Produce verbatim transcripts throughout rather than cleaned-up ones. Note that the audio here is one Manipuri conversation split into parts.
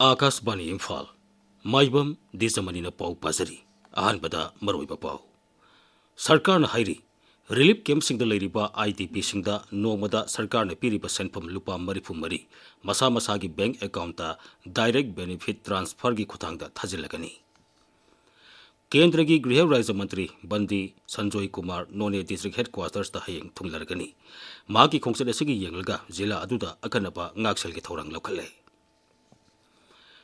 ꯑꯥꯀꯥꯁꯕꯥꯅꯤ ꯏꯝꯐꯥꯜ꯫ ꯃꯥꯏꯕꯝ ꯗꯤꯖꯃꯅꯤꯅ ꯄꯥꯎ ꯄꯥꯖꯔꯤ꯫ ꯑꯍꯥꯟꯕꯗ ꯃꯔꯨꯑꯣꯏꯕ ꯄꯥꯎ꯫ ꯁꯔꯀꯥꯔꯅ ꯍꯥꯏꯔꯤ, ꯔꯤꯂꯤꯐ ꯀꯦꯝꯞꯁꯤꯡꯗ ꯂꯩꯔꯤꯕ IDPꯁꯤꯡꯗ ꯅꯣꯡꯃꯗ ꯁꯔꯀꯥꯔꯅ ꯄꯤꯔꯤꯕ ꯁꯦꯟꯐꯝ ꯂꯨꯄꯥ ꯃꯔꯤꯐꯨ ꯃꯔꯤ ꯃꯁꯥ ꯃꯁꯥꯒꯤ ꯕꯦꯡꯛ ꯑꯦꯀꯥꯎꯟꯠꯇ direct benefit transferꯒꯤ ꯈꯨꯠꯊꯥꯡꯗ ꯊꯥꯖꯤꯜꯂꯒꯅꯤ꯫ ꯀꯦꯟꯗ꯭ꯔꯒꯤ ꯒ꯭ꯔꯤꯍ ꯔꯥꯖ꯭ꯌ ꯃꯟꯇ꯭ꯔꯤ ꯕꯟꯗꯤ ꯁꯟꯖꯣꯏ ꯀꯨꯃꯥꯔ ꯅꯣꯅꯦ district headquartersꯇ ꯍꯌꯦꯡ ꯊꯨꯡꯂꯔꯒꯅꯤ꯫ ꯃꯍꯥꯛꯀꯤ ꯈꯣꯡꯆꯠ ꯑꯁꯤꯒꯤ ꯌꯦꯡꯂꯒ ꯖꯤꯂꯥ ꯑꯗꯨꯗ ꯑꯀꯟꯅꯕ ꯉꯥꯛꯁꯦꯜꯒꯤ ꯊꯧꯔꯥꯡ ꯂꯧꯈꯠꯂꯦ꯫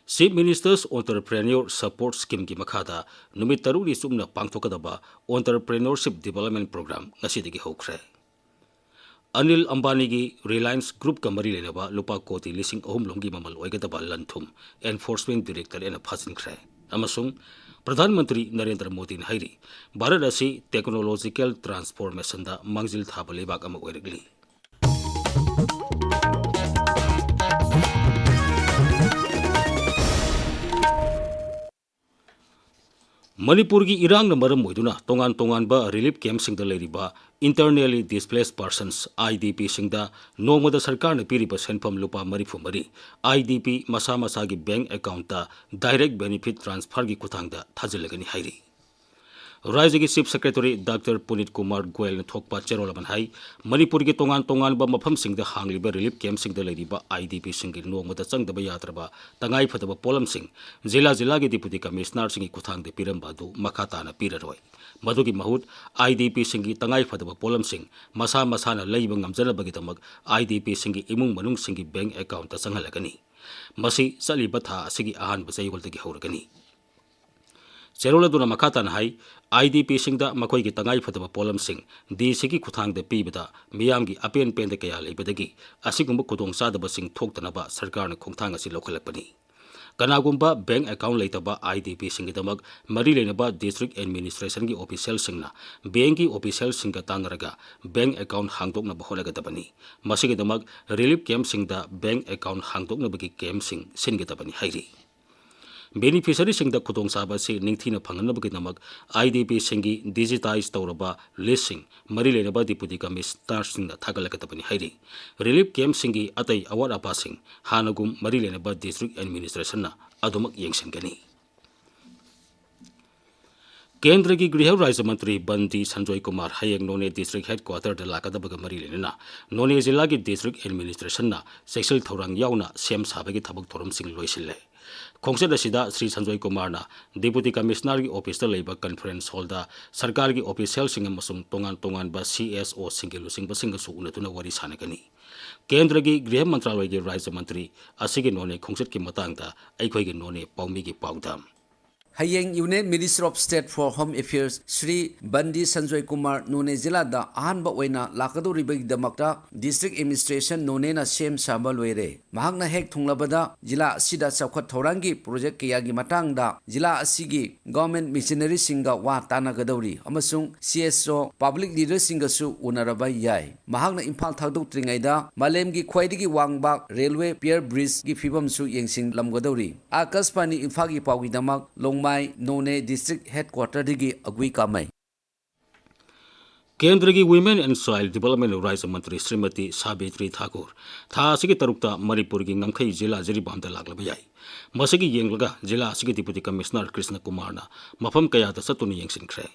Chief Minister's Entrepreneur Support Schemeꯒꯤ ꯃꯈꯥꯗ ꯅꯨꯃꯤꯠ ꯇꯔꯨꯛꯅꯤ ꯆꯨꯞꯅ ꯄꯥꯡꯊꯣꯛꯀꯗꯕ Entrepreneurship Development Programme ꯉꯁꯤꯗꯒꯤ ꯍꯧꯈ꯭ꯔꯦ꯫ ꯑꯅꯤꯜ ꯑꯝꯕꯥꯅꯤꯒꯤ Reliance Groupꯀ ꯃꯔꯤ ꯂꯩꯅꯕ ꯂꯨꯄꯥ ꯀꯣꯇꯤ ꯂꯤꯁꯤꯡ ꯑꯍꯨꯝ ꯂꯣꯝꯒꯤ ꯃꯃꯜ ꯑꯣꯏꯒꯗꯕ ꯂꯟ-ꯊꯨꯝ Enforcement Directorateꯅ ꯐꯥꯖꯤꯟꯈ꯭ꯔꯦ꯫ ꯑꯃꯁꯨꯡ ꯄ꯭ꯔꯙꯥꯟ ꯃꯟꯇ꯭ꯔꯤ ꯅꯔꯦꯟꯗ꯭ꯔ ꯃꯣꯗꯤꯅ ꯍꯥꯏꯔꯤ, ꯚꯥꯔꯠ ꯑꯁꯤ technological transformationꯗ ꯃꯥꯡꯖꯤꯜ ꯊꯥꯕ ꯂꯩꯕꯥꯛ ꯑꯃ ꯑꯣꯏꯔꯛꯂꯤ꯫ ꯃꯅꯤꯄꯨꯔꯒꯤ ꯏꯔꯥꯡꯅ ꯃꯔꯝ ꯑꯣꯏꯗꯨꯅ ꯇꯣꯉꯥꯟ ꯇꯣꯉꯥꯟꯕ ꯔꯤꯂꯤꯐ ꯀꯦꯝꯞꯁꯤꯡꯗ ꯂꯩꯔꯤꯕ Internally Displaced Persons, IDPꯁꯤꯡꯗ ꯅꯣꯡꯃꯗ ꯁꯔꯀꯥꯔꯅ ꯄꯤꯔꯤꯕ ꯁꯦꯟꯐꯝ ꯂꯨꯄꯥ ꯃꯔꯤꯐꯨ ꯃꯔꯤ IDP ꯃꯁꯥ ꯃꯁꯥꯒꯤ ꯕꯦꯡꯛ ꯑꯦꯀꯥꯎꯟꯠꯇ direct benefit transferꯒꯤ ꯈꯨꯠꯊꯥꯡꯗ ꯊꯥꯖꯤꯜꯂꯒꯅꯤ ꯍꯥꯏꯔꯤ꯫ ꯔꯥꯖ꯭ꯌꯒꯤ Chief Secretary Doctor ꯄꯨꯅꯤꯠ ꯀꯨꯃꯥꯔ ꯒꯣꯌꯜꯅ ꯊꯣꯛꯄ ꯆꯦꯔꯣꯜ ꯑꯃꯅ ꯍꯥꯏ, ꯃꯅꯤꯄꯨꯔꯒꯤ ꯇꯣꯉꯥꯟ ꯇꯣꯉꯥꯟꯕ ꯃꯐꯝꯁꯤꯡꯗ ꯍꯥꯡꯂꯤꯕ ꯔꯤꯂꯤꯐ ꯀꯦꯝꯞꯁꯤꯡꯗ ꯂꯩꯔꯤꯕ IDPꯁꯤꯡꯒꯤ ꯅꯣꯡꯃꯗ ꯆꯪꯗꯕ ꯌꯥꯗ꯭ꯔꯕ ꯇꯉꯥꯏꯐꯗꯕ ꯄꯣꯠꯂꯝꯁꯤꯡ ꯖꯤꯂꯥ ꯖꯤꯂꯥꯒꯤ Deputy Commissionerꯁꯤꯡꯒꯤ ꯈꯨꯠꯊꯥꯡꯗ ꯄꯤꯔꯝꯕ ꯑꯗꯨ ꯃꯈꯥ ꯇꯥꯅ ꯄꯤꯔꯔꯣꯏ꯫ ꯃꯗꯨꯒꯤ ꯃꯍꯨꯠ IDPꯁꯤꯡꯒꯤ ꯇꯉꯥꯏꯐꯗꯕ ꯄꯣꯠꯂꯝꯁꯤꯡ ꯃꯁꯥ ꯃꯁꯥꯅ ꯂꯩꯕ ꯉꯝꯖꯅꯕꯒꯤꯗꯃꯛ IDPꯁꯤꯡꯒꯤ ꯏꯃꯨꯡ ꯃꯅꯨꯡꯁꯤꯡꯒꯤ ꯕꯦꯡꯛ ꯑꯦꯀꯥꯎꯟꯠꯇ ꯆꯪꯍꯜꯂꯒꯅꯤ꯫ ꯃꯁꯤ ꯆꯠꯂꯤꯕ ꯊꯥ ꯑꯁꯤꯒꯤ ꯑꯍꯥꯟꯕ ꯆꯌꯣꯜꯗꯒꯤ ꯍꯧꯔꯒꯅꯤ꯫ ꯆꯦꯔꯣꯜ ꯑꯗꯨꯅ ꯃꯈꯥ ꯇꯥꯅ ꯍꯥꯏ, IDPꯁꯤꯡꯗ ꯃꯈꯣꯏꯒꯤ ꯇꯉꯥꯏꯐꯗꯕ ꯄꯣꯠꯂꯝꯁꯤꯡ DCꯒꯤ ꯈꯨꯠꯊꯥꯡꯗ ꯄꯤꯕꯗ ꯃꯤꯌꯥꯝꯒꯤ ꯑꯄꯦꯟ ꯄꯦꯟꯗ ꯀꯌꯥ ꯂꯩꯕꯗꯒꯤ ꯑꯁꯤꯒꯨꯝꯕ ꯈꯨꯗꯣꯡꯆꯥꯗꯕꯁꯤꯡ ꯊꯣꯛꯇꯅꯕ ꯁꯔꯀꯥꯔꯅ ꯈꯣꯡꯊꯥꯡ ꯑꯁꯤ ꯂꯧꯈꯠꯂꯛꯄꯅꯤ꯫ ꯀꯅꯥꯒꯨꯝꯕ ꯕꯦꯡꯛ ꯑꯦꯀꯥꯎꯟꯠ ꯂꯩꯇꯕ IDPꯁꯤꯡꯒꯤꯗꯃꯛ ꯃꯔꯤ ꯂꯩꯅꯕ district administrationꯒꯤ officialꯁꯤꯡꯅ ꯕꯦꯡꯛꯀꯤ officialꯁꯤꯡꯒ ꯇꯥꯟꯅꯔꯒ ꯕꯦꯡꯛ ꯑꯦꯀꯥꯎꯟꯠ ꯍꯥꯡꯗꯣꯛꯅꯕ ꯍꯣꯠꯅꯒꯗꯕꯅꯤ꯫ ꯃꯁꯤꯒꯤꯗꯃꯛ ꯔꯤꯂꯤꯐ ꯀꯦꯝꯞꯁꯤꯡꯗ ꯕꯦꯡꯛ ꯑꯦꯀꯥꯎꯟꯠ ꯍꯥꯡꯗꯣꯛꯅꯕꯒꯤ ꯀꯦꯝꯞꯁꯤꯡ ꯁꯤꯟꯒꯗꯕꯅꯤ ꯍꯥꯏꯔꯤ꯫ Beneficiaryꯁꯤꯡꯗ ꯈꯨꯗꯣꯡꯆꯥꯕ ꯑꯁꯤ ꯅꯤꯡꯊꯤꯅ ꯐꯪꯍꯟꯅꯕꯒꯤꯗꯃꯛ IDPꯁꯤꯡꯒꯤ digitize ꯇꯧꯔꯕ listꯁꯤꯡ ꯃꯔꯤ ꯂꯩꯅꯕ Deputy Commissionerꯁꯤꯡꯅ ꯊꯥꯒꯠꯂꯛꯀꯗꯕꯅꯤ ꯍꯥꯏꯔꯤ꯫ Relief campꯁꯤꯡꯒꯤ ꯑꯇꯩ ꯑꯋꯥꯠ ꯑꯄꯥꯁꯤꯡ ꯍꯥꯟꯅꯒꯨꯝ ꯃꯔꯤ ꯂꯩꯅꯕ District Administrationꯅ ꯑꯗꯨꯃꯛ ꯌꯦꯡꯁꯤꯟꯒꯅꯤ꯫ ꯀꯦꯟꯗ꯭ꯔꯒꯤ ꯒ꯭ꯔꯤꯍ ꯔꯥꯖ꯭ꯌ ꯃꯟꯇ꯭ꯔꯤ ꯕꯟꯗꯤ ꯁꯟꯖꯣꯏ ꯀꯨꯃꯥꯔ ꯍꯌꯦꯡ ꯅꯣꯅꯦ District Headquarterꯗ ꯂꯥꯛꯀꯗꯕꯒ ꯃꯔꯤ ꯂꯩꯅꯅ ꯅꯣꯅꯦ ꯖꯤꯂꯥꯒꯤ District Administrationꯅ ꯆꯦꯛꯁꯤꯜ ꯊꯧꯔꯥꯡ ꯌꯥꯎꯅ ꯁꯦꯝ ꯁꯥꯕꯒꯤ ꯊꯕꯛ ꯊꯧꯔꯝꯁꯤꯡ ꯂꯣꯏꯁꯤꯜꯂꯦ꯫ ꯈꯣꯡꯆꯠ ꯑꯁꯤꯗ ꯁ꯭ꯔꯤ ꯁꯟꯖꯣꯏ ꯀꯨꯃꯥꯔꯅ Deputy Commissionerꯒꯤ officeꯇ ꯂꯩꯕ conference hallꯗ ꯁꯔꯀꯥꯔꯒꯤ officialꯁꯤꯡ ꯑꯃꯁꯨꯡ ꯇꯣꯉꯥꯟ ꯇꯣꯉꯥꯟꯕ CSOꯁꯤꯡꯒꯤ ꯂꯨꯆꯤꯡꯕꯁꯤꯡꯒꯁꯨ ꯎꯅꯗꯨꯅ ꯋꯥꯔꯤ ꯁꯥꯟꯅꯒꯅꯤ꯫ ꯀꯦꯟꯗ꯭ꯔꯒꯤ ꯒ꯭ꯔꯤꯍ ꯃꯟꯇ꯭ꯔꯥꯂꯣꯏꯒꯤ ꯔꯥꯖ꯭ꯌ ꯃꯟꯇ꯭ꯔꯤ ꯑꯁꯤꯒꯤ ꯅꯣꯅꯦ ꯈꯣꯡꯆꯠꯀꯤ ꯃꯇꯥꯡꯗ ꯑꯩꯈꯣꯏꯒꯤ ꯅꯣꯅꯦ ꯄꯥꯎꯃꯤꯒꯤ ꯄꯥꯎꯗꯝ꯫ ꯍꯌꯦꯡ Union Minister of State for Home Affairs Shri ꯕꯟꯗꯤ Sanjoy Kumar ꯅꯣꯅꯦ ꯖꯤꯂꯥꯗ ꯑꯍꯥꯟꯕ ꯑꯣꯏꯅ ꯂꯥꯛꯀꯗꯧꯔꯤꯕꯒꯤꯗꯃꯛꯇ District Administration ꯅꯣꯅꯦꯅ ꯁꯦꯝ ꯁꯥꯕ ꯂꯣꯏꯔꯦ꯫ ꯃꯍꯥꯛꯅ ꯍꯦꯛ ꯊꯨꯡꯂꯕꯗ ꯖꯤꯂꯥ ꯑꯁꯤꯗ ꯆꯥꯎꯈꯠ ꯊꯧꯔꯥꯡꯒꯤ project ꯀꯌꯥꯒꯤ ꯃꯇꯥꯡꯗ ꯖꯤꯂꯥ ꯑꯁꯤꯒꯤ government missionaryꯁꯤꯡꯒ ꯋꯥ ꯇꯥꯟꯅꯒꯗꯧꯔꯤ ꯑꯃꯁꯨꯡ CSO public leaderꯁꯤꯡꯒꯁꯨ ꯎꯅꯔꯕ ꯌꯥꯏ꯫ ꯃꯍꯥꯛꯅ ꯏꯝꯐꯥꯜ ꯊꯥꯗꯣꯛꯇ꯭ꯔꯤꯉꯩꯗ ꯃꯥꯂꯦꯝꯒꯤ ꯈ꯭ꯋꯥꯏꯗꯒꯤ ꯋꯥꯡꯕ railway pier bridgeꯀꯤ ꯐꯤꯕꯝꯁꯨ ꯌꯦꯡꯁꯤꯟꯂꯝꯒꯗꯧꯔꯤ꯫ ꯑꯥꯀꯥꯁꯕꯥꯅꯤ ꯏꯝꯐꯥꯜꯒꯤ ꯄꯥꯎꯒꯤꯗꯃꯛ ꯂꯣꯡꯃꯥꯏ ꯅꯣꯅꯦ District Headquarterꯗꯒꯤ ꯑꯒꯨꯏ ꯀꯥꯃꯩ꯫ ꯀꯦꯟꯗ꯭ꯔꯒꯤ Women and Child Development ꯔꯥꯖ꯭ꯌ ꯃꯟꯇ꯭ꯔꯤ ꯁ꯭ꯔꯤꯃꯇꯤ ꯁꯥꯕꯤꯇ꯭ꯔꯤ ꯊꯥꯀꯨꯔ ꯊꯥ ꯑꯁꯤꯒꯤ ꯇꯔꯨꯛꯇ ꯃꯅꯤꯄꯨꯔꯒꯤ ꯉꯝꯈꯩ ꯖꯤꯂꯥ ꯖꯤꯔꯤꯕꯥꯝꯗ ꯂꯥꯛꯂꯕ ꯌꯥꯏ꯫ ꯃꯁꯤꯒꯤ ꯌꯦꯡꯂꯒ ꯖꯤꯂꯥ ꯑꯁꯤꯒꯤ Deputy Commissioner ꯀ꯭ꯔꯤꯁꯅ ꯀꯨꯃꯥꯔꯅ ꯃꯐꯝ ꯀꯌꯥꯗ ꯆꯠꯇꯨꯅ ꯌꯦꯡꯁꯤꯟꯈ꯭ꯔꯦ꯫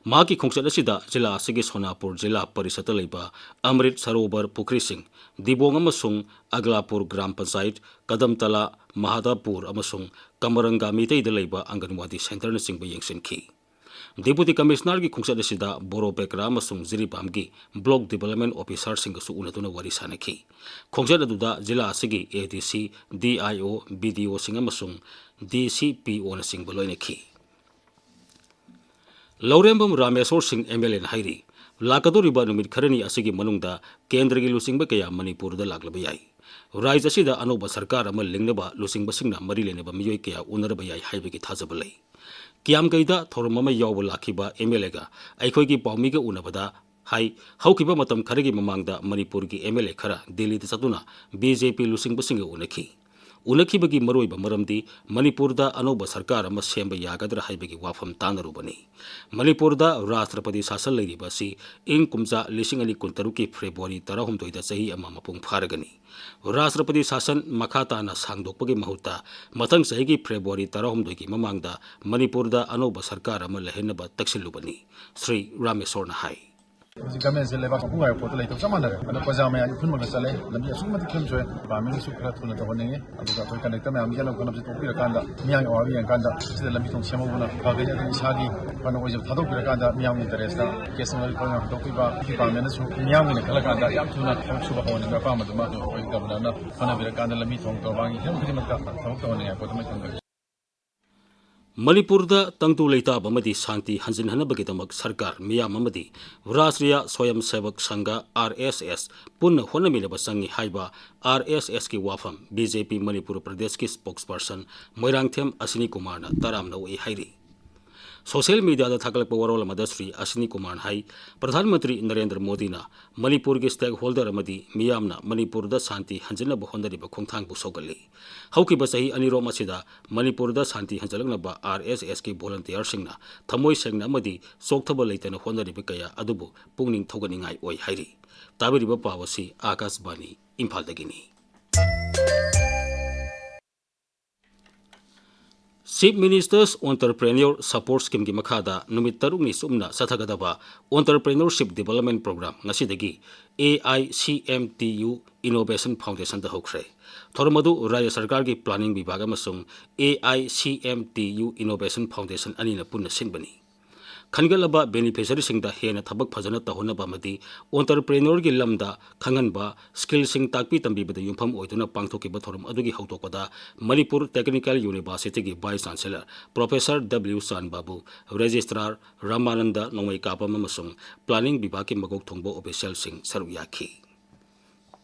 ꯃꯍꯥꯛꯀꯤ ꯈꯣꯡꯆꯠ ꯑꯁꯤꯗ ꯖꯤꯂꯥ ꯑꯁꯤꯒꯤ ꯁꯣꯅꯥꯄꯨꯔ ꯖꯤꯂꯥ ꯄꯔꯤꯁꯠꯇ ꯂꯩꯕ ꯑꯃ꯭ꯔꯤꯠ ꯁꯔꯣꯕꯔ ꯄꯨꯈ꯭ꯔꯤꯁꯤꯡ, ꯗꯤꯕꯣꯡ ꯑꯃꯁꯨꯡ ꯑꯒꯂꯥꯄꯨꯔ ꯒ꯭ꯔꯥꯝ ꯄꯟꯆꯥꯌꯠ, ꯀꯗꯝꯇꯂꯥ, ꯃꯍꯥꯗꯥꯄꯨꯔ ꯑꯃꯁꯨꯡ ꯀꯃꯔꯪꯒꯥ ꯃꯤꯇꯩꯗ ꯂꯩꯕ ꯑꯪꯒꯟꯋꯥꯗꯤ centreꯅꯆꯤꯡꯕ ꯌꯦꯡꯁꯤꯟꯈꯤ꯫ Deputy Commissionerꯒꯤ ꯈꯣꯡꯆꯠ ꯑꯁꯤꯗ ꯕꯣꯔꯣ ꯕꯦꯀ꯭ꯔꯥ ꯑꯃꯁꯨꯡ ꯖꯤꯔꯤꯕꯥꯝꯒꯤ Block Development Officerꯁꯤꯡꯒꯁꯨ ꯎꯅꯗꯨꯅ ꯋꯥꯔꯤ ꯁꯥꯅꯈꯤ꯫ ꯈꯣꯡꯆꯠ ꯑꯗꯨꯗ ꯖꯤꯂꯥ ꯑꯁꯤꯒꯤ ADC, DIO, BDOꯁꯤꯡ ꯑꯃꯁꯨꯡ DCPOꯅꯆꯤꯡꯕ ꯂꯣꯏꯅꯈꯤ꯫ ꯂꯧꯔꯦꯝꯕꯝ ꯔꯥꯃꯦꯁꯣꯔ ꯁꯤꯡ MLAꯅ ꯍꯥꯏꯔꯤ, ꯂꯥꯛꯀꯗꯧꯔꯤꯕ ꯅꯨꯃꯤꯠ ꯈꯔꯅꯤ ꯑꯁꯤꯒꯤ ꯃꯅꯨꯡꯗ ꯀꯦꯟꯗ꯭ꯔꯒꯤ ꯂꯨꯆꯤꯡꯕ ꯀꯌꯥ ꯃꯅꯤꯄꯨꯔꯗ ꯂꯥꯛꯂꯕ ꯌꯥꯏ꯫ ꯔꯥꯖ꯭ꯌ ꯑꯁꯤꯗ ꯑꯅꯧꯕ ꯁꯔꯀꯥꯔ ꯑꯃ ꯂꯤꯡꯅꯕ ꯂꯨꯆꯤꯡꯕꯁꯤꯡꯅ ꯃꯔꯤ ꯂꯩꯅꯕ ꯃꯤꯑꯣꯏ ꯀꯌꯥ ꯎꯅꯔꯕ ꯌꯥꯏ ꯍꯥꯏꯕꯒꯤ ꯊꯥꯖꯕ ꯂꯩ꯫ ꯀꯤꯌꯥꯝꯒꯩꯗ ꯊꯧꯔꯝ ꯑꯃ ꯌꯥꯎꯕ ꯂꯥꯛꯈꯤꯕ MLAꯒ ꯑꯩꯈꯣꯏꯒꯤ ꯄꯥꯎꯃꯤꯒ ꯎꯅꯕꯗ ꯍꯥꯏ, ꯍꯧꯈꯤꯕ ꯃꯇꯝ ꯈꯔꯒꯤ ꯃꯃꯥꯡꯗ ꯃꯅꯤꯄꯨꯔꯒꯤ MLA ꯈꯔ ꯗꯤꯜꯂꯤꯗ ꯆꯠꯇꯨꯅ BJP ꯂꯨꯆꯤꯡꯕꯁꯤꯡꯒ ꯎꯅꯈꯤ꯫ ꯎꯅꯈꯤꯕꯒꯤ ꯃꯔꯨꯑꯣꯏꯕ ꯃꯔꯝꯗꯤ ꯃꯅꯤꯄꯨꯔꯗ ꯑꯅꯧꯕ ꯁꯔꯀꯥꯔ ꯑꯃ ꯁꯦꯝꯕ ꯌꯥꯒꯗ꯭ꯔꯥ ꯍꯥꯏꯕꯒꯤ ꯋꯥꯐꯝ ꯇꯥꯟꯅꯔꯨꯕꯅꯤ꯫ ꯃꯅꯤꯄꯨꯔꯗ ꯔꯥꯁꯇ꯭ꯔꯄꯇꯤ ꯁꯥꯁꯟ ꯂꯩꯔꯤꯕ ꯑꯁꯤ ꯏꯪ ꯀꯨꯝꯖꯥ ꯂꯤꯁꯤꯡ ꯑꯅꯤ ꯀꯨꯟꯇꯔꯨꯛꯀꯤ ꯐꯦꯕ꯭ꯔꯨꯋꯥꯔꯤ ꯇꯔꯥꯍꯨꯝꯗꯣꯏꯗ ꯆꯍꯤ ꯑꯃ ꯃꯄꯨꯡ ꯐꯥꯔꯒꯅꯤ꯫ ꯔꯥꯁꯇ꯭ꯔꯄꯇꯤ ꯁꯥꯁꯟ ꯃꯈꯥ ꯇꯥꯅ ꯁꯥꯡꯗꯣꯛꯄꯒꯤ ꯃꯍꯨꯠꯇ ꯃꯊꯪ ꯆꯍꯤꯒꯤ ꯐꯦꯕ꯭ꯔꯨꯋꯥꯔꯤ ꯇꯔꯥꯍꯨꯝꯗꯣꯏꯒꯤ ꯃꯃꯥꯡꯗ ꯃꯅꯤꯄꯨꯔꯗ ꯑꯅꯧꯕ ꯁꯔꯀꯥꯔ ꯑꯃ ꯂꯩꯍꯟꯅꯕ ꯇꯛꯁꯤꯜꯂꯨꯕꯅꯤ, ꯁ꯭ꯔꯤ ꯔꯥꯃꯦꯁꯣꯔꯅ ꯍꯥꯏ꯫ ꯍꯧꯖꯤꯛ ꯒꯃꯦꯟꯁꯦ ꯂꯩꯕꯥꯛ ꯃꯄꯨꯡ ꯉꯥꯏꯕ ꯄꯣꯠꯇ ꯂꯩꯇꯕ ꯆꯞ ꯃꯥꯟꯅꯔꯦ꯫ ꯑꯗꯣ ꯄ꯭ꯔꯖꯥ ꯃꯌꯥꯝ ꯏꯐꯨꯟ ꯃꯛꯇ ꯆꯠꯂꯦ꯫ ꯂꯝꯕꯤ ꯑꯁꯨꯛꯀꯤ ꯃꯇꯤꯛ ꯐꯤꯕꯝ ꯁꯣꯛꯑꯦ꯫ ꯗꯤꯄꯥꯔꯠꯃꯦꯟꯒꯤꯁꯨ ꯈꯔ ꯊꯨꯅ ꯇꯧꯍꯟꯅꯤꯡꯉꯤ꯫ ꯑꯗꯨꯒ ꯑꯩꯈꯣꯏ ꯀꯟꯗꯛꯇꯔ ꯃꯌꯥꯝꯒꯤ ꯌꯦꯠꯅ ꯈꯣꯠꯅꯕꯁꯦ ꯇꯣꯛꯄꯤꯔꯀꯥꯟꯗ ꯃꯤꯌꯥꯝꯒꯤ ꯑꯋꯥꯕ ꯌꯦꯡꯉꯀꯥꯟꯗ ꯁꯤꯗ ꯂꯝꯕꯤ ꯊꯣꯡ ꯁꯦꯝꯍꯧꯕꯅ ꯐꯒꯅꯤ꯫ ꯑꯗꯨꯅ ꯏꯁꯥꯒꯤ ꯐꯅ ꯑꯣꯏꯖꯕ ꯊꯥꯗꯣꯛꯄꯤꯔꯀꯥꯟꯗ ꯃꯤꯌꯥꯝꯒꯤ ꯏꯟꯇꯔꯦꯁꯇ ꯀꯦꯁ ꯑꯃ ꯈꯔ ꯍꯟꯗꯣꯛꯄꯤꯕ, ꯗꯤꯄꯥꯔꯠꯃꯦꯟꯅꯁꯨ ꯃꯤꯌꯥꯝꯒꯤꯅꯤ ꯈꯜꯂꯀꯥꯟꯗ ꯌꯥꯝ ꯊꯨꯅ ꯊꯕꯛ ꯁꯨꯕ ꯍꯧꯍꯟꯅꯤꯡꯕ ꯑꯄꯥꯝꯕꯗꯨꯃ ꯑꯩꯈꯣꯏ ꯒꯚꯔꯅꯔꯅ ꯍꯣꯠꯅꯕꯤꯔꯀꯥꯟꯗ ꯂꯝꯕꯤ ꯊꯣꯡ ꯇꯧꯔꯕ ꯍꯤꯔꯝ ꯈꯨꯗꯤꯡꯃꯛꯇ ꯊꯕꯛ ꯇꯧꯍꯟꯅꯤꯡꯉꯥꯏ ꯄꯣꯠ ꯑꯃ ꯊꯝꯖꯒꯦ꯫ ꯃꯅꯤꯄꯨꯔꯗ ꯇꯪꯗꯨ ꯂꯩꯇꯥꯕ ꯑꯃꯗꯤ ꯁꯥꯟꯇꯤ ꯍꯟꯖꯤꯟꯍꯟꯅꯕꯒꯤꯗꯃꯛ ꯁꯔꯀꯥꯔ ꯃꯤꯌꯥꯝ ꯑꯃꯗꯤ ꯔꯥꯁꯇ꯭ꯔꯤꯌ ꯁ꯭ꯋꯌꯝ ꯁꯦꯕꯛ ꯁꯪꯘ, ꯑꯥꯔ ꯑꯦꯁ ꯑꯦꯁ, ꯄꯨꯟꯅ ꯍꯣꯠꯅꯃꯤꯟꯅꯕ ꯆꯪꯏ ꯍꯥꯏꯕ ꯑꯥꯔ ꯑꯦꯁ ꯑꯦꯁꯀꯤ ꯋꯥꯐꯝ ꯕꯤ ꯖꯦ ꯄꯤ ꯃꯅꯤꯄꯨꯔ ꯄ꯭ꯔꯗꯦꯁꯀꯤ ꯁ꯭ꯄꯣꯛꯁꯄꯔꯁꯟ ꯃꯣꯏꯔꯥꯡꯊꯦꯝ ꯑꯁꯤꯅꯤ ꯀꯨꯃꯥꯔꯅ ꯇꯔꯥꯝꯅ ꯎꯠꯂꯤ ꯍꯥꯏꯔꯤ꯫ ꯁꯣꯁꯤꯌꯦꯜ ꯃꯤꯗꯤꯌꯥꯗ ꯊꯥꯒꯠꯂꯛꯄ ꯋꯥꯔꯣꯜ ꯑꯃꯗ ꯁ꯭ꯔꯤ ꯑꯁꯤꯅꯤ ꯀꯨꯃꯥꯔꯅ ꯍꯥꯏ, ꯄ꯭ꯔꯙꯥꯟ ꯃꯟꯇ꯭ꯔꯤ ꯅꯔꯦꯟꯗ꯭ꯔ ꯃꯣꯗꯤꯅ ꯃꯅꯤꯄꯨꯔꯒꯤ ꯁ꯭ꯇꯦꯛꯍꯣꯜꯗꯔ ꯑꯃꯗꯤ ꯃꯤꯌꯥꯝꯅ ꯃꯅꯤꯄꯨꯔꯗ ꯁꯥꯟꯇꯤ ꯍꯟꯖꯤꯟꯅꯕ ꯍꯣꯠꯅꯔꯤꯕ ꯈꯣꯡꯊꯥꯡꯕꯨ ꯁꯧꯒꯠꯂꯤ꯫ ꯍꯧꯈꯤꯕ ꯆꯍꯤ ꯑꯅꯤꯔꯣꯝ ꯑꯁꯤꯗ ꯃꯅꯤꯄꯨꯔꯗ ꯁꯥꯟꯇꯤ ꯍꯟꯖꯤꯜꯂꯛꯅꯕ ꯑꯥꯔ ꯑꯦꯁ ꯑꯦꯁꯀꯤ ꯚꯣꯂꯨꯟꯇꯤꯌꯔꯁꯤꯡꯅ ꯊꯃꯣꯏ ꯁꯦꯡꯅ ꯑꯃꯗꯤ ꯆꯣꯛꯊꯕ ꯂꯩꯇꯅ ꯍꯣꯠꯅꯔꯤꯕ ꯀꯌꯥ ꯑꯗꯨꯕꯨ ꯄꯨꯛꯅꯤꯡ ꯊꯧꯒꯠꯅꯤꯡꯉꯥꯏ ꯑꯣꯏ ꯍꯥꯏꯔꯤ꯫ ꯇꯥꯕꯤꯔꯤꯕ ꯄꯥꯎ ꯑꯁꯤ ꯑꯥꯀꯥꯁꯕꯥꯅꯤ ꯏꯝꯐꯥꯜꯗꯒꯤꯅꯤ꯫ Chief Minister's Entrepreneur Support Schemeꯒꯤ ꯃꯈꯥꯗ ꯅꯨꯃꯤꯠ ꯇꯔꯨꯛꯅꯤ ꯆꯨꯞꯅ ꯆꯠꯊꯒꯗꯕ Entrepreneurship Development Program ꯉꯁꯤꯗꯒꯤ A I C M T U Innovation Foundationꯗ ꯍꯧꯈ꯭ꯔꯦ꯫ ꯊꯧꯔꯝ ꯑꯗꯨ ꯔꯥꯖ꯭ꯌ ꯁꯔꯀꯥꯔꯒꯤ Planning ꯕꯤꯚꯥꯒ ꯑꯃꯁꯨꯡ A I C M T U Innovation Foundation ꯑꯅꯤꯅ ꯄꯨꯟꯅ ꯁꯤꯟꯕꯅꯤ꯫ ꯈꯟꯒꯠꯂꯕ ꯕꯦꯅꯤꯐꯤꯁꯔꯤꯁꯤꯡꯗ ꯍꯦꯟꯅ ꯊꯕꯛ ꯐꯖꯅ ꯇꯧꯍꯟꯅꯕ ꯑꯃꯗꯤ entrepreneurꯒꯤ ꯂꯝꯗ ꯈꯪꯍꯟꯕ, ꯁ꯭ꯀꯤꯜꯁꯤꯡ ꯇꯥꯛꯄꯤ ꯇꯝꯕꯤꯕꯗ ꯌꯨꯝꯐꯝ ꯑꯣꯏꯗꯨꯅ ꯄꯥꯡꯊꯣꯛꯈꯤꯕ ꯊꯧꯔꯝ ꯑꯗꯨꯒꯤ ꯍꯧꯗꯣꯛꯄꯗ ꯃꯅꯤꯄꯨꯔ ꯇꯦꯛꯅꯤꯀꯦꯜ ꯌꯨꯅꯤꯚꯔꯁꯤꯇꯤꯒꯤ vice chancellor professor W Chanbabu, ꯔꯦꯖꯤꯁꯇ꯭ꯔꯥꯔ Ramanand ꯅꯣꯡꯃꯩꯀꯥꯄꯝ ꯑꯃꯁꯨꯡ ꯄ꯭ꯂꯥꯅꯤꯡ ꯕꯤꯚꯥꯒꯀꯤ ꯃꯀꯣꯛ ꯊꯣꯡꯕ ꯑꯣꯐꯤꯁꯤꯌꯦꯜꯁꯤꯡ ꯁꯔꯨꯛ ꯌꯥꯈꯤ꯫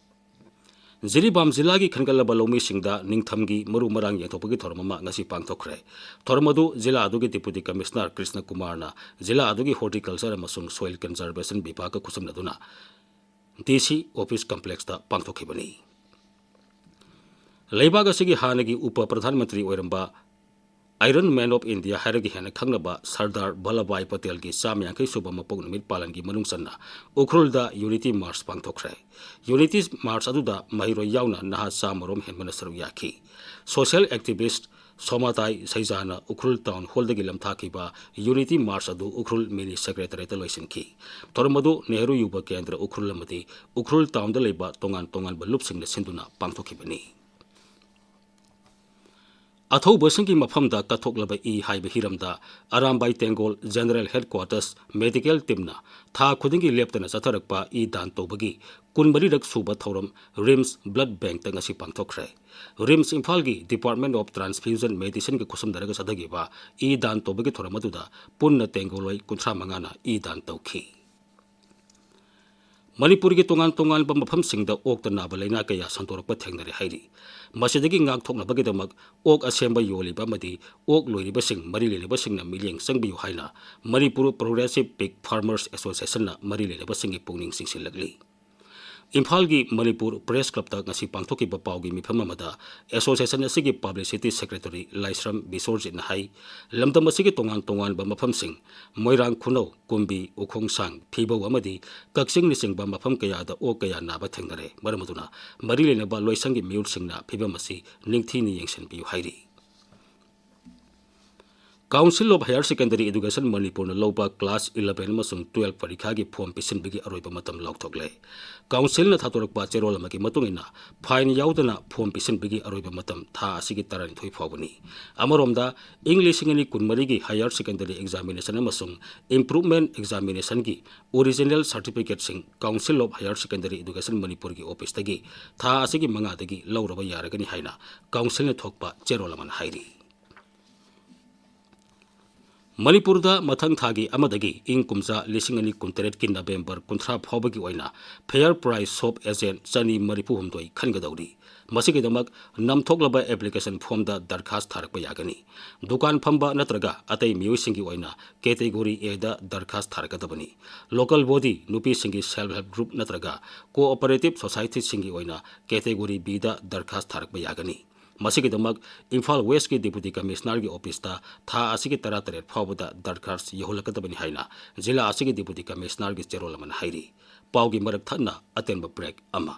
ꯖꯤꯔꯤꯕꯥꯝ ꯖꯤꯂꯥꯒꯤ ꯈꯟꯒꯠꯂꯕ ꯂꯧꯃꯤꯁꯤꯡꯗ ꯅꯤꯡꯊꯝꯒꯤ ꯃꯔꯨ ꯃꯔꯥꯡ ꯌꯦꯟꯊꯣꯛꯄꯒꯤ ꯊꯧꯔꯝ ꯑꯃ ꯉꯁꯤ ꯄꯥꯡꯊꯣꯛꯈ꯭ꯔꯦ꯫ ꯊꯧꯔꯝ ꯑꯗꯨ ꯖꯤꯂꯥ ꯑꯗꯨꯒꯤ ꯗꯤꯄꯨꯇꯤ ꯀꯃꯤꯁꯅꯔ ꯀ꯭ꯔꯤꯁꯅ ꯀꯨꯃꯥꯔꯅ ꯖꯤꯂꯥ ꯑꯗꯨꯒꯤ ꯍꯣꯔꯇꯤꯀꯜꯆꯔ ꯑꯃꯁꯨꯡ ꯁꯣꯏꯜ ꯀꯟꯖꯔꯕꯦꯁꯟ ꯕꯤꯚꯥꯒꯀ ꯈꯨꯠꯁꯝꯅꯗꯨꯅ ꯗꯤ ꯁꯤ ꯑꯣꯐꯤꯁ ꯀꯝꯄ꯭ꯂꯦꯛꯁꯇ ꯄꯥꯡꯊꯣꯛꯈꯤꯕꯅꯤ꯫ ꯂꯩꯕꯥꯛ ꯑꯁꯤꯒꯤ ꯍꯥꯟꯅꯒꯤ ꯎꯄ ꯄ꯭ꯔꯙꯥꯟ ꯃꯟꯇ꯭ꯔꯤ ꯑꯣꯏꯔꯝꯕ Iron Man of India ꯍꯥꯏꯔꯒ ꯍꯦꯟꯅ ꯈꯪꯅꯕ ꯁꯔꯗꯥꯔ ꯚꯜꯂꯚꯚꯥꯏ ꯄꯇꯦꯜꯒꯤ ꯆꯥꯝꯃ ꯌꯥꯡꯈꯩ ꯁꯨꯕ ꯃꯄꯣꯛ ꯅꯨꯃꯤꯠ ꯄꯥꯂꯟꯒꯤ ꯃꯅꯨꯡ ꯆꯟꯅ ꯎꯈ꯭ꯔꯨꯜꯗ Unity March ꯄꯥꯡꯊꯣꯛꯈ꯭ꯔꯦ꯫ Unity March ꯑꯗꯨꯗ ꯃꯍꯩꯔꯣꯏ ꯌꯥꯎꯅ ꯅꯍꯥ ꯆꯥꯝꯃꯔꯣꯝ ꯍꯦꯟꯕꯅ ꯁꯔꯨꯛ ꯌꯥꯈꯤ꯫ Social activist ꯁꯣꯃꯥꯇꯥꯏ ꯁꯩꯖꯥꯅ Ukhrul town hallꯗꯒꯤ ꯂꯝꯊꯥꯈꯤꯕ Unity March ꯑꯗꯨ ꯎꯈ꯭ꯔꯨꯜ mini secretariatꯇ ꯂꯣꯏꯁꯤꯟꯈꯤ꯫ ꯊꯧꯔꯝ ꯑꯗꯨ ꯅꯦꯍꯔꯨ ꯌꯨꯕ ꯀꯦꯟꯗ꯭ꯔ ꯎꯈ꯭ꯔꯨꯜ ꯑꯃꯗꯤ ꯎꯈ꯭ꯔꯨꯜ townꯗ ꯂꯩꯕ ꯇꯣꯉꯥꯟ ꯇꯣꯉꯥꯟꯕ ꯂꯨꯞꯁꯤꯡꯅ ꯁꯤꯟꯗꯨꯅ ꯄꯥꯡꯊꯣꯛꯈꯤꯕꯅꯤ꯫ ꯑꯊꯧꯕꯁꯤꯡꯒꯤ ꯃꯐꯝꯗ ꯀꯠꯊꯣꯛꯂꯕ ꯏ ꯍꯥꯏꯕ ꯍꯤꯔꯝꯗ ꯑꯔꯥꯝꯕꯥꯏ ꯇꯦꯡꯒꯣꯜ General Headquarters medical teamꯅ ꯊꯥ ꯈꯨꯗꯤꯡꯒꯤ ꯂꯦꯞꯇꯅ ꯆꯠꯊꯔꯛꯄ ꯏ ꯗꯥꯟ ꯇꯧꯕꯒꯤ ꯀꯨꯟꯃꯔꯤꯔꯛ ꯁꯨꯕ ꯊꯧꯔꯝ RIMS Blood Bankꯇ ꯉꯁꯤ ꯄꯥꯡꯊꯣꯛꯈ꯭ꯔꯦ꯫ RIMS ꯏꯝꯐꯥꯜꯒꯤ Department of Transfusion Medicineꯒ ꯈꯨꯠꯁꯝꯅꯔꯒ ꯆꯠꯊꯈꯤꯕ ꯏ ꯗꯥꯟ ꯇꯧꯕꯒꯤ ꯊꯧꯔꯝ ꯑꯗꯨꯗ ꯄꯨꯟꯅ ꯇꯦꯡꯒꯣꯜꯂꯣꯏ ꯀꯨꯟꯊ꯭ꯔꯥ ꯃꯉꯥꯅ ꯏ ꯗꯥꯟ ꯇꯧꯈꯤ꯫ ꯃꯅꯤꯄꯨꯔꯒꯤ ꯇꯣꯉꯥꯟ ꯇꯣꯉꯥꯟꯕ ꯃꯐꯝꯁꯤꯡꯗ ꯑꯣꯛꯇ ꯅꯥꯕ ꯂꯥꯏꯅꯥ ꯀꯌꯥ ꯁꯟꯗꯣꯔꯛꯄ ꯊꯦꯡꯅꯔꯦ ꯍꯥꯏꯔꯤ꯫ ꯃꯁꯤꯗꯒꯤ ꯉꯥꯛꯊꯣꯛꯅꯕꯒꯤꯗꯃꯛ ꯑꯣꯛ ꯑꯁꯦꯝꯕ ꯌꯣꯜꯂꯤꯕ ꯑꯃꯗꯤ ꯑꯣꯛ ꯂꯣꯏꯔꯤꯕꯁꯤꯡ ꯃꯔꯤ ꯂꯩꯅꯕꯁꯤꯡꯅ ꯃꯤꯠꯌꯦꯡ ꯆꯪꯕꯤꯌꯨ ꯍꯥꯏꯅ ꯃꯅꯤꯄꯨꯔ Progressive Pig Farmers Associationꯅ ꯃꯔꯤ ꯂꯩꯅꯕꯁꯤꯡꯒꯤ ꯄꯨꯛꯅꯤꯡ ꯆꯤꯡꯁꯤꯜꯂꯛꯂꯤ꯫ ꯏꯝꯐꯥꯜꯒꯤ ꯃꯅꯤꯄꯨꯔ Press Clubꯇ ꯉꯁꯤ ꯄꯥꯡꯊꯣꯛꯈꯤꯕ ꯄꯥꯎꯒꯤ ꯃꯤꯐꯝ ꯑꯃꯗ association ꯑꯁꯤꯒꯤ publicity secretary ꯂꯥꯏꯁ꯭ꯔꯝ ꯕꯤꯁꯣꯔꯖꯤꯠꯅ ꯍꯥꯏ, ꯂꯝꯗꯝ ꯑꯁꯤꯒꯤ ꯇꯣꯉꯥꯟ ꯇꯣꯉꯥꯟꯕ ꯃꯐꯝꯁꯤꯡ ꯃꯣꯏꯔꯥꯡ ꯈꯨꯅꯧ, ꯀꯨꯝꯕꯤ, ꯎꯈꯣꯡꯁꯥꯡ, ꯐꯤꯕꯧ ꯑꯃꯗꯤ ꯀꯛꯆꯤꯡꯅꯆꯤꯡꯕ ꯃꯐꯝ ꯀꯌꯥꯗ ꯑꯣꯛ ꯀꯌꯥ ꯅꯥꯕ ꯊꯦꯡꯅꯔꯦ꯫ ꯃꯔꯝ ꯑꯗꯨꯅ ꯃꯔꯤ ꯂꯩꯅꯕ ꯂꯣꯏꯁꯪꯒꯤ ꯃꯤꯑꯣꯏꯁꯤꯡꯅ ꯐꯤꯕꯝ ꯑꯁꯤ ꯅꯤꯡꯊꯤꯅ ꯌꯦꯡꯁꯤꯟꯕꯤꯌꯨ ꯍꯥꯏꯔꯤ꯫ Council of Higher Secondary Education ꯃꯅꯤꯄꯨꯔꯅ ꯂꯧꯕ class eleven ꯑꯃꯁꯨꯡ twelve ꯄꯔꯤꯈꯥꯒꯤ form ꯄꯤꯁꯤꯟꯕꯒꯤ ꯑꯔꯣꯏꯕ ꯃꯇꯝ ꯂꯥꯎꯊꯣꯛꯂꯦ꯫ Councilꯅ ꯊꯥꯗꯣꯔꯛꯄ ꯆꯦꯔꯣꯜ ꯑꯃꯒꯤ ꯃꯇꯨꯡ ꯏꯟꯅ, fine ꯌꯥꯎꯗꯅ form ꯄꯤꯁꯤꯟꯕꯒꯤ ꯑꯔꯣꯏꯕ ꯃꯇꯝ ꯊꯥ ꯑꯁꯤꯒꯤ ꯇꯔꯥꯅꯤꯊꯣꯏ ꯐꯥꯎꯕꯅꯤ꯫ ꯑꯃꯔꯣꯝꯗ, ꯏꯪ ꯂꯤꯁꯤꯡ ꯑꯅꯤ ꯀꯨꯟꯃꯔꯤꯒꯤ Higher Secondary Examination ꯑꯃꯁꯨꯡ Improvement Examinationꯒꯤ original certificateꯁꯤꯡ Council of Higher Secondary Education ꯃꯅꯤꯄꯨꯔꯒꯤ officeꯇꯒꯤ ꯊꯥ ꯑꯁꯤꯒꯤ ꯃꯉꯥꯗꯒꯤ ꯂꯧꯔꯕ ꯌꯥꯔꯒꯅꯤ ꯍꯥꯏꯅ councilꯅ ꯊꯣꯛꯄ ꯆꯦꯔꯣꯜ ꯑꯃꯅ ꯍꯥꯏꯔꯤ꯫ ꯃꯅꯤꯄꯨꯔꯗ ꯃꯊꯪ ꯊꯥꯒꯤ ꯑꯃꯗꯒꯤ ꯏꯪ ꯀꯨꯝꯖꯥ ꯂꯤꯁꯤꯡ ꯑꯅꯤ ꯀꯨꯟꯇꯔꯦꯠꯀꯤ ꯅꯕꯦꯝꯕꯔ ꯀꯨꯟꯊ꯭ꯔꯥ ꯐꯥꯎꯕꯒꯤ ꯑꯣꯏꯅ Fair Price Shop Agent ꯆꯅꯤ ꯃꯔꯤꯐꯨ ꯍꯨꯝꯗꯣꯏ ꯈꯟꯒꯗꯧꯔꯤ꯫ ꯃꯁꯤꯒꯤꯗꯃꯛ ꯅꯝꯊꯣꯛꯂꯕ application formꯗ ꯗꯔꯈꯥꯁ ꯊꯥꯔꯛꯄ ꯌꯥꯒꯅꯤ꯫ ꯗꯨꯀꯥꯟ ꯐꯝꯕ ꯅꯠꯇ꯭ꯔꯒ ꯑꯇꯩ ꯃꯤꯑꯣꯏꯁꯤꯡꯒꯤ ꯑꯣꯏꯅ Category Aꯗ ꯗꯔꯈꯥꯁ ꯊꯥꯔꯛꯀꯗꯕꯅꯤ꯫ Local body, ꯅꯨꯄꯤꯁꯤꯡꯒꯤ Self Help Group ꯅꯠꯇ꯭ꯔꯒ Cooperative Societyꯁꯤꯡꯒꯤ ꯑꯣꯏꯅ Category Bꯗ ꯗꯔꯈꯥꯁ ꯊꯥꯔꯛꯄ ꯌꯥꯒꯅꯤ꯫ ꯃꯁꯤꯒꯤꯗꯃꯛ ꯏꯝꯐꯥꯜ Westꯀꯤ Deputy Commissionerꯒꯤ officeꯇ ꯊꯥ ꯑꯁꯤꯒꯤ ꯇꯔꯥꯇꯔꯦꯠ ꯐꯥꯎꯕꯗ ꯗꯔꯈꯥꯁ ꯌꯧꯍꯜꯂꯛꯀꯗꯕꯅꯤ ꯍꯥꯏꯅ ꯖꯤꯂꯥ ꯑꯁꯤꯒꯤ Deputy Commissionerꯒꯤ ꯆꯦꯔꯣꯜ ꯑꯃꯅ ꯍꯥꯏꯔꯤ꯫ ꯄꯥꯎꯒꯤ ꯃꯔꯛ ꯊꯠꯅ ꯑꯇꯦꯟꯕ break ꯑꯃ꯫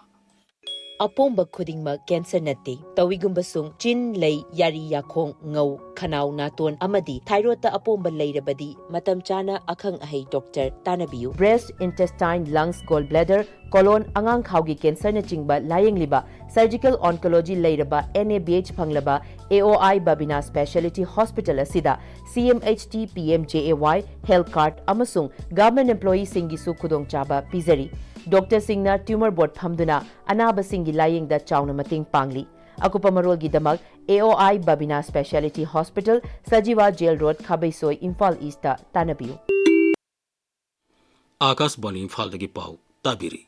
ꯑꯄꯣꯝꯕ ꯈꯨꯗꯤꯡꯃꯛ cancer ꯅꯠꯇꯦ꯫ ꯇꯧꯏꯒꯨꯝꯕꯁꯨꯡ ꯆꯤꯟ, ꯂꯩ, ꯌꯥꯔꯤ, ꯌꯥꯈꯣꯡ, ꯉꯧ, ꯈꯅꯥꯎ, ꯅꯥꯇꯣꯟ ꯑꯃꯗꯤ thyroidꯇ ꯑꯄꯣꯝꯕ ꯂꯩꯔꯕꯗꯤ ꯃꯇꯝ ꯆꯥꯅ ꯑꯈꯪ ꯑꯍꯩ doctor ꯇꯥꯟꯅꯕꯤꯌꯨ꯫ Breast, intestine, lungs, gall bladder, colon, ꯑꯉꯥꯡꯈꯥꯎꯒꯤ cancerꯅꯆꯤꯡꯕ ꯂꯥꯌꯦꯡꯂꯤꯕ surgical oncology ꯂꯩꯔꯕ N A B H ꯐꯪꯂꯕ A O I Babina Speciality Hospital ꯑꯁꯤꯗ C M H T, P M J A Y, health card ꯑꯃꯁꯨꯡ government employeeꯁꯤꯡꯒꯤꯁꯨ ꯈꯨꯗꯣꯡꯆꯥꯕ ꯄꯤꯖꯔꯤ꯫ Doctorꯁꯤꯡꯅ tumor board ꯐꯝꯗꯨꯅ ꯑꯅꯥꯕꯁꯤꯡꯒꯤ ꯂꯥꯌꯦꯡꯗ ꯆꯥꯎꯅ ꯃꯇꯦꯡ ꯄꯥꯡꯂꯤ꯫ ꯑꯀꯨꯞꯄ ꯃꯔꯣꯜꯒꯤꯗꯃꯛ A O I Babina Speciality Hospital, Sajiwa Jail Road, ꯈꯥꯕꯩꯁꯣꯏ, Imphal Eastꯇ ꯇꯥꯟꯅꯕꯤꯌꯨ꯫ ꯑꯥꯀꯥꯁꯕꯥꯅꯤ ꯏꯝꯐꯥꯜꯗꯒꯤ ꯄꯥꯎ ꯇꯥꯕꯤꯔꯤ꯫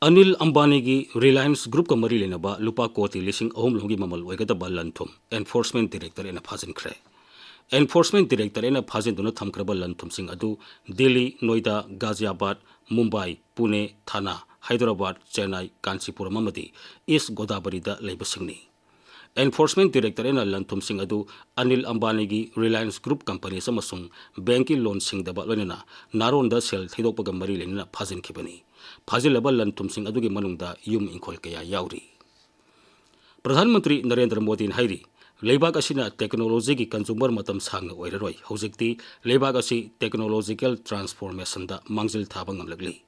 ꯑꯅꯤꯜ ꯑꯝꯕꯥꯅꯤꯒꯤ Reliance Groupꯀ ꯃꯔꯤ ꯂꯩꯅꯕ ꯂꯨꯄꯥ ꯀꯣꯇꯤ ꯂꯤꯁꯤꯡ ꯑꯍꯨꯝ ꯂꯣꯝꯒꯤ ꯃꯃꯜ ꯑꯣꯏꯒꯗꯕ ꯂꯟ-ꯊꯨꯝ Enforcement Directorateꯅ ꯐꯥꯖꯤꯟꯈ꯭ꯔꯦ꯫ Enforcement Directorateꯅ ꯐꯥꯖꯤꯟꯗꯨꯅ ꯊꯝꯈ꯭ꯔꯕ ꯂꯟ-ꯊꯨꯝꯁꯤꯡ ꯑꯗꯨ ꯗꯤꯜꯂꯤ, ꯅꯣꯏꯗꯥ, ꯒꯥꯖꯤꯌꯥꯕꯥꯗ, ꯃꯨꯝꯕꯥꯏ, ꯄꯨꯅꯦ, ꯊꯥꯅꯥ, ꯍꯥꯏꯗ꯭ꯔꯕꯥꯗ, ꯆꯦꯟꯅꯥꯏ, ꯀꯥꯟꯆꯤꯄꯨꯔꯝ ꯑꯃꯗꯤ ꯏꯁ ꯒꯣꯗꯥꯕꯔꯤꯗ ꯂꯩꯕꯁꯤꯡꯅꯤ꯫ Enforcement Directorateꯅ ꯂꯟ-ꯊꯨꯝꯁꯤꯡ ꯑꯗꯨ ꯑꯅꯤꯜ ꯑꯝꯕꯥꯅꯤꯒꯤ Reliance Group Companies ꯑꯃꯁꯨꯡ bankꯀꯤ loan ꯁꯤꯡꯗꯕ, ꯂꯣꯏꯅꯅ ꯅꯥꯔꯣꯟꯗ ꯁꯦꯜ ꯊꯩꯗꯣꯛꯄꯒ ꯃꯔꯤ ꯂꯩꯅꯅ ꯐꯥꯖꯤꯟꯈꯤꯕꯅꯤ꯫ ꯐꯥꯖꯤꯜꯂꯕ ꯂꯟ-ꯊꯨꯝꯁꯤꯡ ꯑꯗꯨꯒꯤ ꯃꯅꯨꯡꯗ ꯌꯨꯝ ꯏꯪꯈꯣꯜ ꯀꯌꯥ ꯌꯥꯎꯔꯤ꯫ ꯄ꯭ꯔꯙꯥꯟ ꯃꯟꯇ꯭ꯔꯤ ꯅꯔꯦꯟꯗ꯭ꯔ ꯃꯣꯗꯤꯅ ꯍꯥꯏꯔꯤ, ꯂꯩꯕꯥꯛ ꯑꯁꯤꯅ technologyꯒꯤ consumer ꯃꯇꯝ ꯁꯥꯡꯅ ꯑꯣꯏꯔꯔꯣꯏ꯫ ꯍꯧꯖꯤꯛꯇꯤ ꯂꯩꯕꯥꯛ ꯑꯁꯤ technological transformationꯗ ꯃꯥꯡꯖꯤꯜ ꯊꯥꯕ ꯉꯝꯂꯛꯂꯤ꯫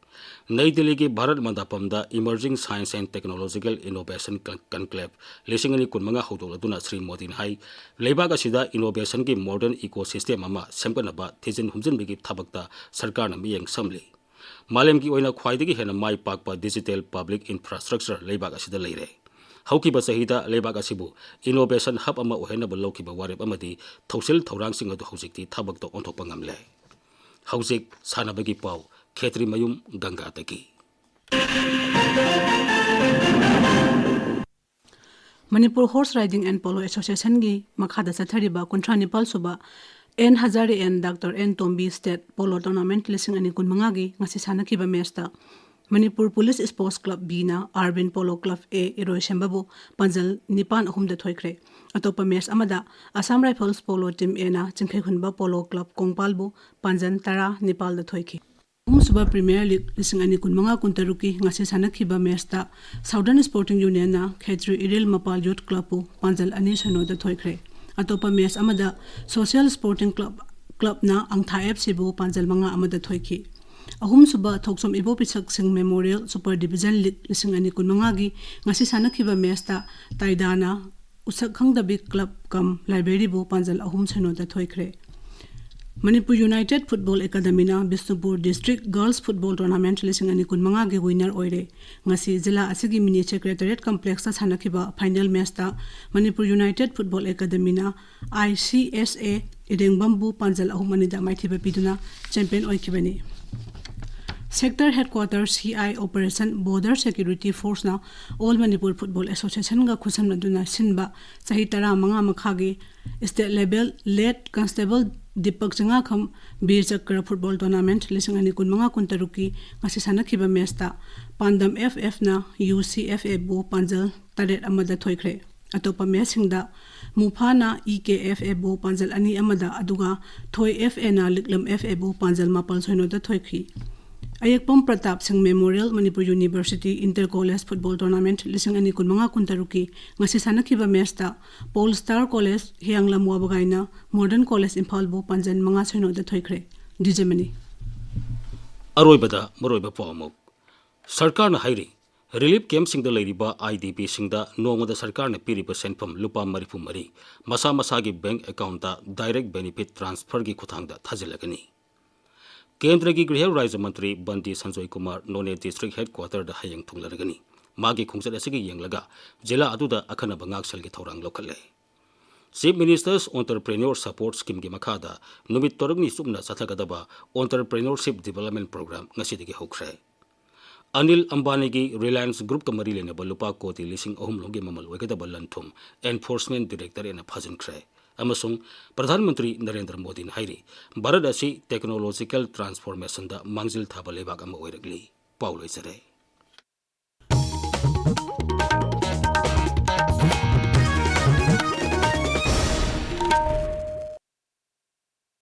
ꯅꯩ ꯗꯤꯜꯂꯤꯒꯤ Bharat ꯃꯟꯗꯄꯝꯗ Emerging Science and Technological Innovation Con-, Conclave ꯂꯤꯁꯤꯡ ꯑꯅꯤ ꯀꯨꯟꯃꯉꯥ ꯍꯧꯗꯣꯛꯂꯗꯨꯅ ꯁ꯭ꯔꯤ ꯃꯣꯗꯤꯅ ꯍꯥꯏ, ꯂꯩꯕꯥꯛ ꯑꯁꯤꯗ innovationꯒꯤ modern ecosystem ꯑꯃ ꯁꯦꯝꯒꯠꯅꯕ ꯊꯤꯖꯤꯟ ꯍꯨꯝꯖꯤꯟꯕꯒꯤ ꯊꯕꯛꯇ ꯁꯔꯀꯥꯔꯅ ꯃꯤꯠꯌꯦꯡ ꯁꯝꯂꯤ꯫ ꯃꯥꯂꯦꯝꯒꯤ ꯑꯣꯏꯅ ꯈ꯭ꯋꯥꯏꯗꯒꯤ ꯍꯦꯟꯅ ꯃꯥꯏ ꯄꯥꯛꯄ digital public infrastructure ꯂꯩꯕꯥꯛ ꯑꯁꯤꯗ ꯂꯩꯔꯦ꯫ ꯍꯧꯈꯤꯕ ꯆꯍꯤꯗ ꯂꯩꯕꯥꯛ ꯑꯁꯤꯕꯨ innovation hub ꯑꯃ ꯑꯣꯏꯍꯟꯅꯕ ꯂꯧꯈꯤꯕ ꯋꯥꯔꯦꯞ ꯑꯃꯗꯤ ꯊꯧꯁꯤꯜ ꯊꯧꯔꯥꯡꯁꯤꯡ ꯑꯗꯨ ꯍꯧꯖꯤꯛꯇꯤ ꯊꯕꯛꯇ ꯑꯣꯟꯊꯣꯛꯄ ꯉꯝꯂꯦ꯫ ꯍꯧꯖꯤꯛ ꯁꯥꯟꯅꯕꯒꯤ ꯄꯥꯎ, ꯈꯦꯇ꯭ꯔꯤꯃꯌꯨꯝ ꯒꯪꯒꯥꯗꯒꯤ꯫ Manipur Horse Riding and Polo Associationꯒꯤ ꯃꯈꯥꯗ ꯆꯠꯊꯔꯤꯕ ꯀꯨꯟꯊ꯭ꯔꯥ ꯅꯤꯄꯥꯜ ꯁꯨꯕ ꯑꯦꯟ ꯍꯖꯥꯔꯦ ꯑꯦꯟ doctor N Tombi State Polo Tournament ꯂꯤꯁꯤꯡ ꯑꯅꯤ ꯀꯨꯟꯃꯉꯥꯒꯤ ꯉꯁꯤ ꯁꯥꯟꯅꯈꯤꯕ matchꯇ Manipur Police Sports Club Bꯅ Arbin Polo Club A ꯏꯔꯣꯏꯁꯦꯝꯕꯕꯨ ꯄꯥꯟꯖꯜ ꯅꯤꯄꯥꯟ ꯑꯍꯨꯝꯗ ꯊꯣꯏꯈ꯭ꯔꯦ꯫ ꯑꯇꯣꯞꯄ match ꯑꯃꯗ Assam Rifles Polo Team Aꯅ ꯆꯤꯡꯈꯩꯍꯨꯟꯕ Polo Club ꯀꯣꯡꯄꯥꯜꯕꯨ ꯄꯥꯟꯖꯜ ꯇꯔꯥ ꯅꯤꯄꯥꯜꯗ ꯊꯣꯏꯈꯤ꯫ ꯑꯍꯨꯝꯁꯨꯕ Premier League ꯂꯤꯁꯤꯡ ꯑꯅꯤ ꯀꯨꯟꯃꯉꯥ ꯀꯨꯟꯇꯔꯨꯛꯀꯤ ꯉꯁꯤ ꯁꯥꯟꯅꯈꯤꯕ matchꯇ Southern Sporting Unionꯅ ꯈꯦꯇ꯭ꯔꯤ ꯏꯔꯤꯜ ꯃꯄꯥꯜ Youth Clubꯄꯨ ꯄꯥꯟꯖꯜ ꯑꯅꯤ ꯁꯤꯅꯣꯗ ꯊꯣꯏꯈ꯭ꯔꯦ꯫ ꯑꯇꯣꯞꯄ match ꯑꯃꯗ Social Sporting Club, Clubꯅ ꯑꯪꯊꯥ FCꯕꯨ ꯄꯥꯟꯖꯜ ꯃꯉꯥ ꯑꯃꯗ ꯊꯣꯏꯈꯤ꯫ ꯑꯍꯨꯝꯁꯨꯕ ꯊꯣꯛꯆꯣꯝ ꯏꯕꯣ ꯄꯤꯁꯛ ꯁꯤꯡ Memorial Super Division League ꯂꯤꯁꯤꯡ ꯑꯅꯤ ꯀꯨꯟꯃꯉꯥꯒꯤ ꯉꯁꯤ ꯁꯥꯟꯅꯈꯤꯕ matchꯇ ꯇꯥꯏꯗꯥꯅ ꯎꯁꯛ ꯈꯪꯗꯕꯤ Club cum Libraryꯕꯨ ꯄꯥꯟꯖꯜ ꯑꯍꯨꯝ ꯁꯤꯅꯣꯗ ꯊꯣꯏꯈ꯭ꯔꯦ꯫ Manipur United Football Academyꯅ Bishnupur District Girls Football Tournament ꯂꯤꯁꯤꯡ ꯑꯅꯤ ꯀꯨꯟꯃꯉꯥꯒꯤ winner ꯑꯣꯏꯔꯦ꯫ ꯉꯁꯤ ꯖꯤꯂꯥ ꯑꯁꯤꯒꯤ Mini Secretariat Complexꯇ ꯁꯥꯟꯅꯈꯤꯕ final matchꯇ Manipur United Football Academyꯅ ICSA ꯏꯔꯦꯡꯕꯝꯕꯨ ꯄꯥꯟꯖꯜ ꯑꯍꯨꯝ ꯑꯅꯤꯗ ꯃꯥꯏꯊꯤꯕ ꯄꯤꯗꯨꯅ champion ꯑꯣꯏꯈꯤꯕꯅꯤ꯫ Sector Headquarter CI Operation Border Security Forceꯅ All Manipur Football Associationꯒ ꯈꯨꯠꯁꯝꯅꯗꯨꯅ ꯁꯤꯟꯕ ꯆꯍꯤ ꯇꯔꯥꯃꯉꯥ ꯃꯈꯥꯒꯤ State Level Late Constable Deepak Chingakham ꯕꯤꯔ ꯆꯀ꯭ꯔ Football Tournament ꯂꯤꯁꯤꯡ ꯑꯅꯤ ꯀꯨꯟꯃꯉꯥ ꯀꯨꯟꯇꯔꯨꯛꯀꯤ ꯉꯁꯤ ꯁꯥꯟꯅꯈꯤꯕ matchꯇ ꯄꯥꯟꯗꯝ FFꯅ UCFAꯕꯨ ꯄꯥꯟꯖꯜ ꯇꯔꯦꯠ ꯑꯃꯗ ꯊꯣꯏꯈ꯭ꯔꯦ꯫ ꯑꯇꯣꯞꯄ matchꯁꯤꯡꯗ ꯃꯨꯐꯥꯅ EKFAꯕꯨ ꯄꯥꯟꯖꯜ ꯑꯅꯤ ꯑꯃꯗ, ꯑꯗꯨꯒ ꯊꯣꯏ FAꯅ ꯂꯤꯛꯂꯝ FAꯕꯨ ꯄꯥꯟꯖꯜ ꯃꯥꯄꯜ ꯁꯤꯅꯣꯗ ꯊꯣꯏꯈꯤ꯫ ꯑꯌꯦꯛꯄꯝ ꯄ꯭ꯔꯇꯥꯞ ꯁꯤꯡ Memorial Manipur University Inter College Football Tournament ꯂꯤꯁꯤꯡ ꯑꯅꯤ ꯀꯨꯟꯃꯉꯥ ꯀꯨꯟꯇꯔꯨꯛꯀꯤ ꯉꯁꯤ ꯁꯥꯟꯅꯈꯤꯕ matchꯇ Pole Star College ꯍꯤꯌꯥꯡꯂꯝ ꯋꯥꯕꯒꯥꯏꯅ Modern College ꯏꯝꯐꯥꯜꯕꯨ ꯄꯥꯟꯖꯜ ꯃꯉꯥ ꯁꯤꯅꯣꯗ ꯊꯣꯏꯈ꯭ꯔꯦ꯫ ꯗꯤꯖꯃꯅꯤ꯫ ꯑꯔꯣꯏꯕꯗ ꯃꯔꯨꯑꯣꯏꯕ ꯄꯥꯎ ꯑꯃꯨꯛ꯫ ꯁꯔꯀꯥꯔꯅ ꯍꯥꯏꯔꯤ, relief campꯁꯤꯡꯗ ꯂꯩꯔꯤꯕ IDPꯁꯤꯡꯗ ꯅꯣꯡꯃꯗ ꯁꯔꯀꯥꯔꯅ ꯄꯤꯔꯤꯕ ꯁꯦꯟꯐꯝ ꯂꯨꯄꯥ ꯃꯔꯤꯐꯨ ꯃꯔꯤ ꯃꯁꯥ ꯃꯁꯥꯒꯤ bank accountꯇ direct benefit transferꯒꯤ ꯈꯨꯠꯊꯥꯡꯗ ꯊꯥꯖꯤꯜꯂꯒꯅꯤ꯫ ꯀꯦꯟꯗ꯭ꯔꯒꯤ ꯒ꯭ꯔꯤꯍ ꯔꯥꯖ꯭ꯌ ꯃꯟꯇ꯭ꯔꯤ ꯕꯟꯗꯤ ꯁꯟꯖꯣꯏ ꯀꯨꯃꯥꯔ ꯅꯣꯅꯦ District Headquarterꯗ ꯍꯌꯦꯡ ꯊꯨꯡꯂꯔꯒꯅꯤ꯫ ꯃꯥꯒꯤ ꯈꯣꯡꯆꯠ ꯑꯁꯤꯒꯤ ꯌꯦꯡꯂꯒ ꯖꯤꯂꯥ ꯑꯗꯨꯗ ꯑꯈꯟꯅꯕ ꯉꯥꯛꯁꯦꯜꯒꯤ ꯊꯧꯔꯥꯡ ꯂꯧꯈꯠꯂꯦ꯫ Chief Minister's Entrepreneur Support Schemeꯒꯤ ꯃꯈꯥꯗ ꯅꯨꯃꯤꯠ ꯇꯔꯨꯛꯅꯤ ꯆꯨꯞꯅ ꯆꯠꯊꯒꯗꯕ Entrepreneurship Development Program ꯉꯁꯤꯗꯒꯤ ꯍꯧꯈ꯭ꯔꯦ꯫ ꯑꯅꯤꯜ ꯑꯝꯕꯥꯅꯤꯒꯤ Reliance Groupꯀ ꯃꯔꯤ ꯂꯩꯅꯕ ꯂꯨꯄꯥ ꯀꯣꯇꯤ ꯂꯤꯁꯤꯡ ꯑꯍꯨꯝ ꯂꯣꯝꯒꯤ ꯃꯃꯜ ꯑꯣꯏꯒꯗꯕ ꯂꯟ-ꯊꯨꯝ Enforcement Directorateꯅ ꯐꯥꯖꯤꯟꯈ꯭ꯔꯦ꯫ ꯑꯃꯁꯨꯡ ꯄ꯭ꯔꯙꯥꯟ ꯃꯟꯇ꯭ꯔꯤ ꯅꯔꯦꯟꯗ꯭ꯔ ꯃꯣꯗꯤꯅ ꯍꯥꯏꯔꯤ, ꯚꯥꯔꯠ ꯑꯁꯤ technological transformationꯗ ꯃꯥꯡꯖꯤꯜ ꯊꯥꯕ ꯂꯩꯕꯥꯛ ꯑꯃ ꯑꯣꯏꯔꯛꯂꯤ꯫ ꯄꯥꯎ ꯂꯣꯏꯖꯔꯦ꯫